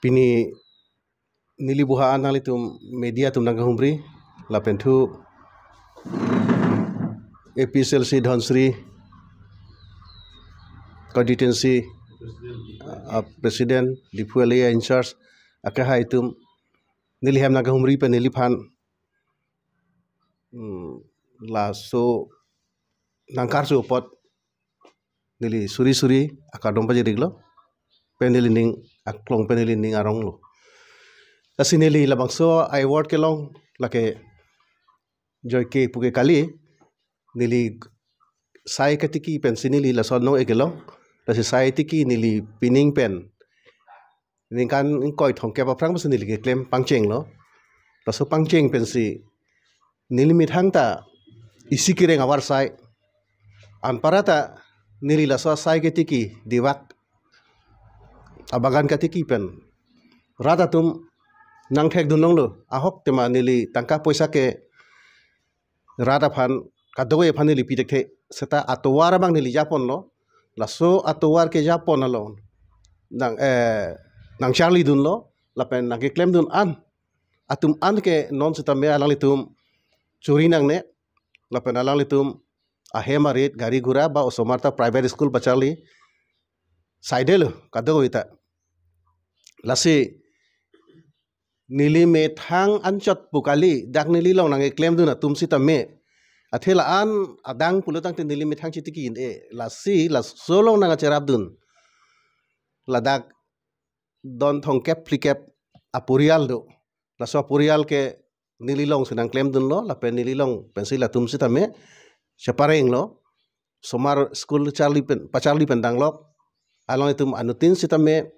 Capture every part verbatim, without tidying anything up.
Pini neli buha an nanglitum media atum nangkahumri, lapen thu A P H L C Dhansiri constituency, uh, president, Diphu L A A in charge, akehai atum neli hem nangkahumri pen neliphan, hmm, laso nangkarju apot neli suri suri akardom pajir-iklo, pen neli ning aklong pen neli ning aronglo. Lasi neli labangso award kelong lake joike puke kali, neli sai katiki pensi neli laso anong-e kelong, lasi sai tiki neli pining pen ningkan ingkoi thomkep aphrang pensi neli keklem pangchenglo. Laso pangcheng pensi neli methang ta isi kereng avarsai. Anparta neli laso asai ketiki, dibak abagan katiki pen rat atum nangthekdun longlo. Ahok tema neli tangka poisa ke rat aphan, kadokave aphan neli pi thekthe, seta atovar abang neli japonlo. Laso atovar kejapon along nang, eh, nangcharlidunlo, lapen nangkeklemdun an atum an ke non sitame alanglitum churi nangne, lapen alanglitum ahem arit, gari gura ba osomar ta private school pacharli saidelo kadokave ta. Lasi neli methang anchot pu kali, dak neli along nangkeklemdun atum sitame, athe la-an adang pulo tangte neli methang chitiki un-e, lasi laso along nangkacherapdun ladak don thomkep phlikep aporial do. Laso aporial ke neli alongsi nangklemdunlo, lapen neli along pensi latum sitame cheparenglo. Osomar school charli pen, pacharli pen danglok, alanglitum anuttin sitame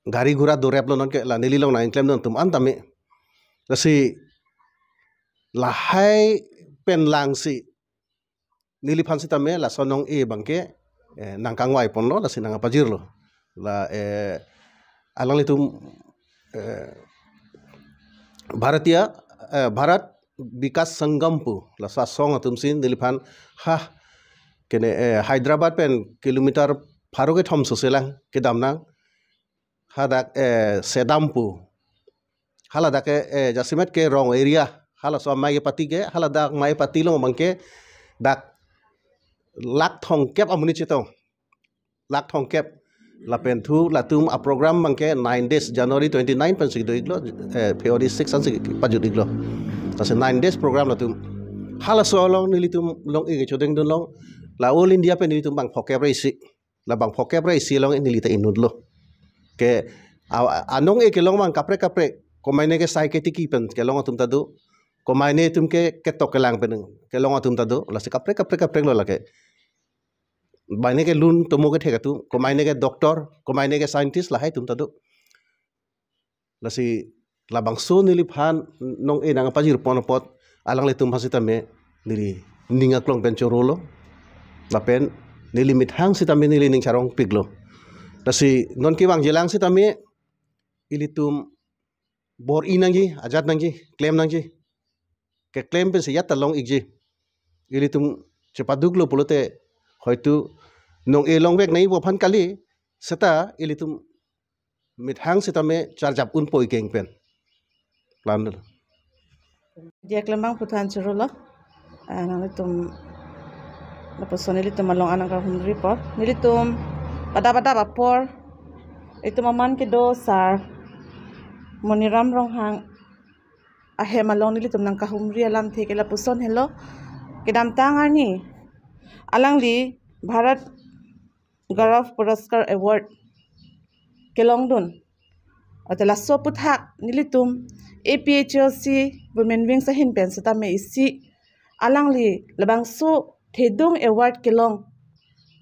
gari gura doreplo, nonke la neli along nangklemdun atum an tame. Lasi lahai pen langsi neliphan sitame laso anong-e abangke, eh, nangkangvai ponlo, lasi nangpajirlo. La, eh, alanglitum, eh, Bharatiya, eh, Bharat Vikas Sangam pu laso asong atumsi neliphan ha kene, eh, Hyderabad pen kilometer pharo kethom sose lang kedam nang, hadak, eh, Sedam pu. Haladak ke, eh, jasemet ke rong area, halaso amei kepati ke, haladak amei kepati along abangke dak lakh thomkep amonit chetong. Lakh thomkep. Lapen thu latum aprogram abangke nine days, January twenty-nine pensi do-iklo, eh, February six ansi pajut-iklo. Lasi nine days program latum. Halaso along nelitum along-e kechodengdun long. La All India pen nelitum bang phokep ra isi. La bang phokep ra isi along neli ta inutlo. Ke a-, anong-e kelong abang kaprek kaprek. Komaine ke sai ketiki pen kelong atum ta do. Komaine atum ke ketok kelang pen kelong atum ta do. Lasi kaprek kaprek kaprek lo lake. Komaine ke lun tomo kethek atum, komaine ke doctor, komaine ke scientist, lahai atum ta do. Lasi labangso neliphan anong-e nangpajir pon apot alanglitum aphan sitame neli ning aklong pen chorolo. Lapen neli methang sitame neli ning charongpiklo. Lasi non kevangjilang sitame ilitum bor-i nangji, ajat nangji, klem nangji. Keklem pensi ajat ta long-ikji. Ilitum chepaduklo pulote hoitu anong-e longvek nangji pu aphan kali, seta ilitum methang sitame charjap unpo ikeng pen. Plan dolo. Dia klembang puthan churolo. Ah, nanglitum lapuson nelitum along anang kahumri apor. Nelitum pada pada apor. Itum aman kedo sar Moniram Ronghang ahem along nelitum nangkahumri alamthe ke lapuson helo. Kedamtang arni alangli Bharat Gaurav Puraskar Award kelongdun. Athe laso aphuthak nelitum A P H L C Women Wings ahin pen sitame isi alangli labangso thedung award kelong.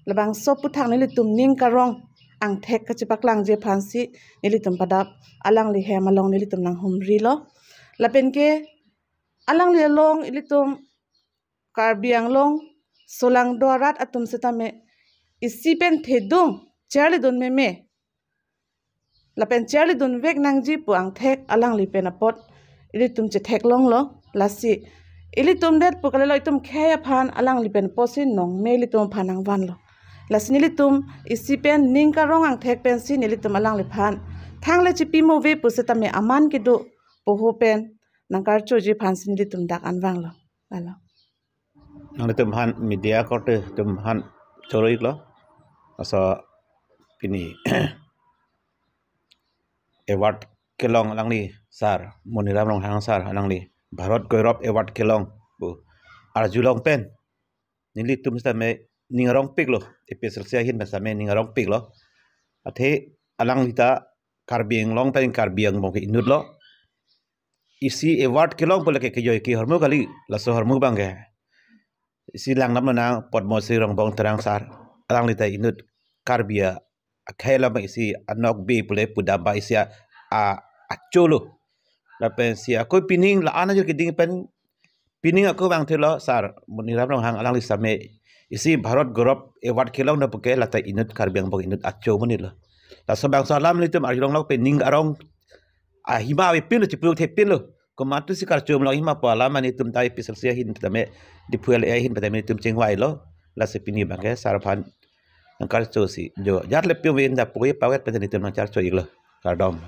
Labangso aphuthak nelitum ning karong angthek kachepaklangji aphansi nelitum pada alangli hem along nelitum nanghumrilo. Lapen ke alangli along ilitum Karbi Anglong solangdo arat atum sitame isi pen thedung charlidun meme lapen charlidunvek nangji pu angthek alangli pen apot ilitum chetheklonglo. Lasi ilitum det pu kalilo, itum khei aphan alangli pen apotsi nongme ilitum aphan nangvanlo. Lasi nelitum isi pen ning karong angthek pensi nelitum alangliphan thangle chipi move pu setame aman kedo poho pen nangkarchoji aphansi nelitum dak anvanglo. Lalo. Nanglitum aphan media korte atum aphan choro-iklo. Laso pini award kelong alangli sir, Moniram Ronghang sir, alangli Bharat Gaurav Award kelong pu arjulong pen nelitum setame ning arongpiklo, A P H L C ahin pen setame ning arongpiklo. Athe alangli ta Karbi Anglong pen Karbi Anglong ke inutlo. Isi award kelong pu lake kejoi ke ahormu kali, laso ahormu abangke isi langdamnang Padma Shri Rongbong Terang sir, alangli ta inut Karbi a, akhei alam isi anokbe pule pudam ba isi a, a, acholo. Lapensi ako pining la-an ajor keding pen pining ako vangthelo sir, Moniram Ronghang alangli setame isi Bharat Gaurav Award kelong na puke lata inut Karbi Anglong inut acho amonitlo. Laso bangso alam nelitum arjulonglok pen ning arong ahima avepinlo, chipuruk thepinlo. Komatsi karchomlo ahima pu alam nelitum ta A P H L C ahin tame, Diphu L A ahin tame nelitum chingvailo. Lasi pini abangke sir aphan nangkarchosi jo jat le piu ven da puye pavet pen nelitum nangkarcho-iklo. Kardom.